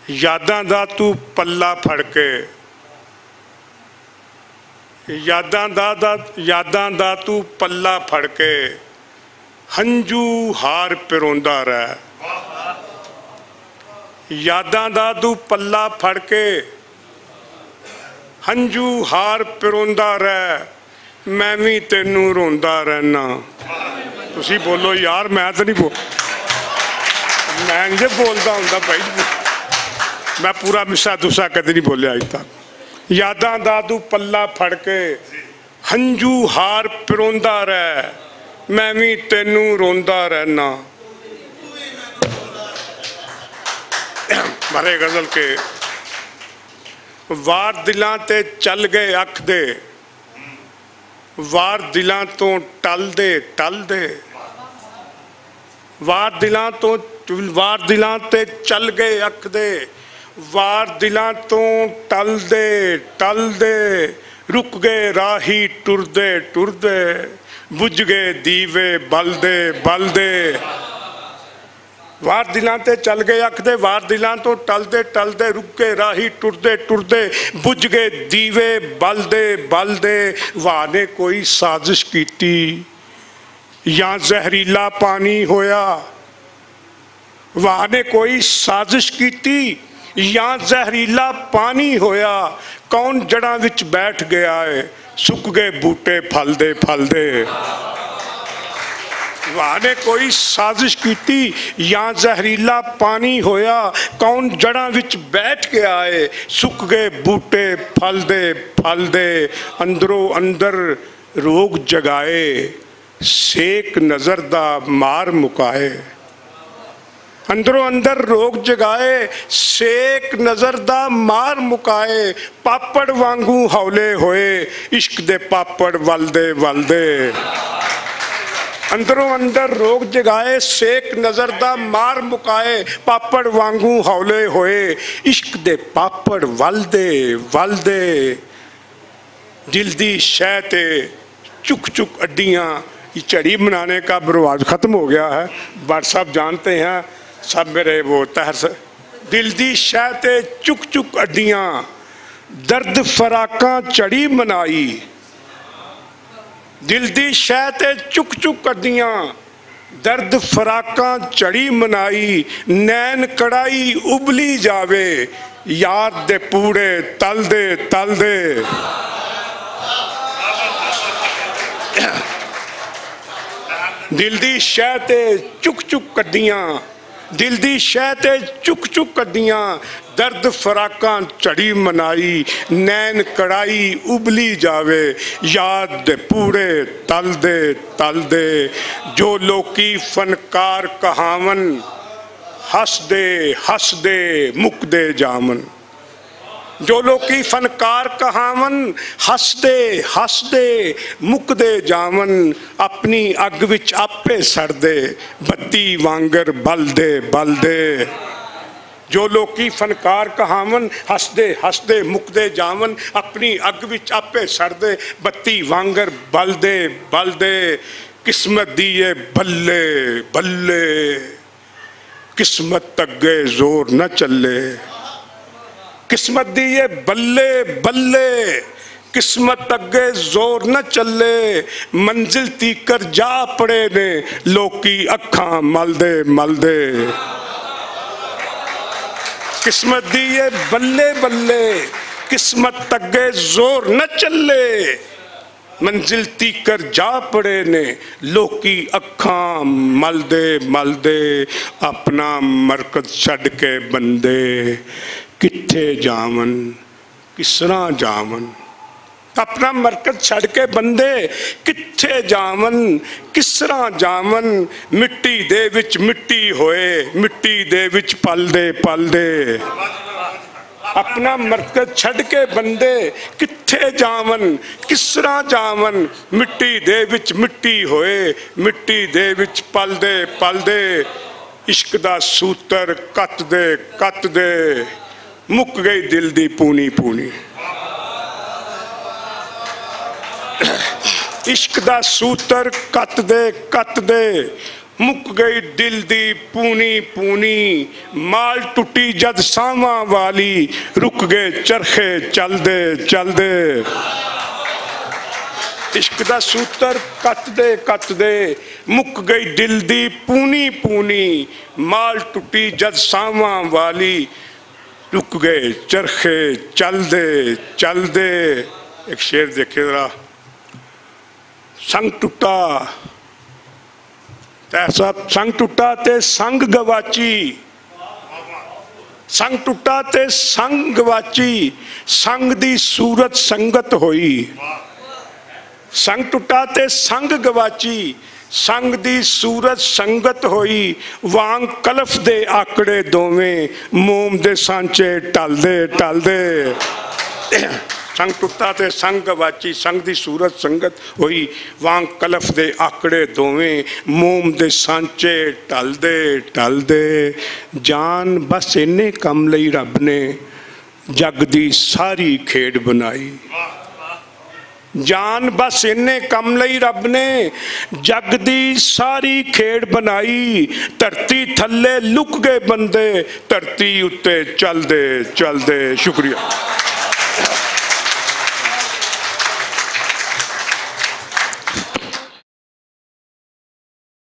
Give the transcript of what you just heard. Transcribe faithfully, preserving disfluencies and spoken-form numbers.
یاداں دا تو پلا پھڑ کے، یاداں دا، دا، یاداں دا تو پلا پھڑ کے، ہنجو ہار پروندا رہ۔ یاداں دا تو پلا پھڑ کے، ہنجو ہار پروندا رہ، میں وی تینوں روندا رہنا۔ تسی بولو یار، میں تے نہیں بول، میں نہیں جے بولدا ہوندا بھائی۔ میں پورا مسا دوسا کدی نہیں بولیا اج تک۔ یاداں دا تو پلا پھڑ کے، ہنجو ہار پروندا رہ، میں وی تینوں روندا رہنا۔ بھرے غزل کے وار دلاں تے چل گئے اکھ دے، وار دلاں تو ٹل دے، ٹل دے۔ وار دلاں تو، وار دلاں تے چل گئے اکھ دے، وار دلاں تو ٹل دے، ٹل دے۔ رک گئے راہی ٹردے، ٹردے۔ بجھ گئے دیوے بلدے، بلدے۔ وار دلاں تے چل گئے اکھ دے، وار دلاں تو ٹل دے، ٹل دے۔ رک گئے راہی ٹردے، ٹردے۔ بجھ گئے دیوے بلدے، بلدے۔ واہ نے کوئی سازش کیتی یا زہریلا پانی ہویا؟ واہ نے کوئی سازش کیتی یا زہریلا پانی ہویا؟ کون جڑاں وچ بیٹھ گیا ہے؟ سک گئے بوٹے پھل دے، پھل دے۔ واہ نے کوئی سازش کیتی یا زہریلا پانی ہویا؟ کون جڑاں وچ بیٹھ گیا ہے؟ سک گئے بوٹے پھل دے، پھل دے۔ اندروں اندر روگ جگائے، سیک نظر دا مار مکائے۔ اندروں اندر روگ جگائے، سیک نظر دا مار مکائے۔ پاپڑ وانگوں ہولے ہوئے، عشق دے پاپڑ ولدے ولدے۔ اندروں اندر روگ جگائے، سیک نظر دا مار مکائے۔ پاپڑ وانگوں ہولے ہوئے، عشق دے پاپڑ ولدے ولدے۔ دل دی شے تے چک چک اڈیاں، یہ چڑی بنانے کا رواج ختم ہو گیا ہے۔ بٹ صاحب جانتے ہیں، سب میرے وہ تحر سے، دل دی شے تے چک چک اڈیاں، درد فراقاں چڑی منائی۔ دل دی شے تے چک چک اڈیاں، درد فراقاں چڑی منائی، نین کڑائی ابلی جاوے، یاد دے پوڑے تل دے، تل دے۔ دل دی شے تے چک چک کڈیاں، دل دی شے تے چک چک کڈیاں، درد فراقاں چڑی منائی، نین کڑائی ابلی جاوے، یاد دے پوڑے تل دے، تل دے۔ جو لوکی فنکار کہاون، ہس دے، ہس دے، مک دے جاون۔ جو لوکی فنکار کہاون، ہس دے، ہس دے، مک دے جاون، اپنی اگ وچ آپے سڑ دے، بتی وانگر بل دے، بل دے۔ جو لوکی فنکار کہاون، ہس دے، ہس دے، مک دے جاون، اپنی اگ وچ آپے سڑ دے، بتی وانگر بل دے، بل دے۔ قسمت دی اے بلے، بلے۔ قسمت اگے زور نہ چلے۔ قسمت دی اے بلے، بلے۔ قسمت اگے زور نہ چلے، منزل تیکر جا پڑے نے لوکی اکھاں ملدے ملدے۔ قسمت دی اے بلے بلے، قسمت اگے زور نہ چلے، منزل تیکر جا پڑے نے لوکی اکھاں ملدے ملدے۔ اپنا مرکز چھڈ کے بندے کتھے جاون؟ کس طرح جاون؟ اپنا مرکز چھڈ کے بندے کتھے جاون؟ کس طرح جاون؟ مٹی دے وچ مٹی ہوئے، مٹی دے وچ پل دے، پل دے۔ اپنا مرکز چھڈ کے بندے کتھے جاون؟ کس طرح جاون؟ مٹی دے وچ مٹی ہوئے، مٹی دے وچ پل دے، پل دے۔ عشق دا سوتر کت دے، کت دے۔ مک گئی دل دی پونی پونی۔ عشق دا سوتر کت دے، کت دے۔ مک گئی دل دی پونی پونی، مال ٹٹی جد ساواں والی، رک گئے چرخے چل دے چل دے۔ عشق دا سوتر کت دے کت دے، مک گئی دل دی پونی پونی، مال ٹٹی جد ساواں والی، رک گئے چرخے چل دے چل دے۔ ایک شعر دیکھے ذرا۔ سنگ ٹوٹا تے سب سنگ ٹوٹا تے سنگ گواچی۔ سنگ ٹوٹا تے سنگ گواچی، سنگ دی صورت سنگت ہوئی۔ سنگ ٹوٹا تے سنگ گواچی، سنگ دی صورت سنگت ہوئی، وانگ کلف دے آکڑے دوویں، موم دے سانچے ٹل دے ٹل دے۔ سنگ ٹوٹا تے سنگ گواچی، سنگ دی صورت سنگت ہوئی، وانگ کلف دے آکڑے دوویں، موم دے سانچے ٹل دے ٹل دے۔ جان بس اینے کم لئی رب نے جگ دی ساری کھیڈ بنائی۔ جان بس اینے کم لئی رب نے جگ دی ساری کھیڈ بنائی۔ دھرتی تھلے لک گئے بندے، دھرتی اُتے چل دے چل دے۔ شکریہ۔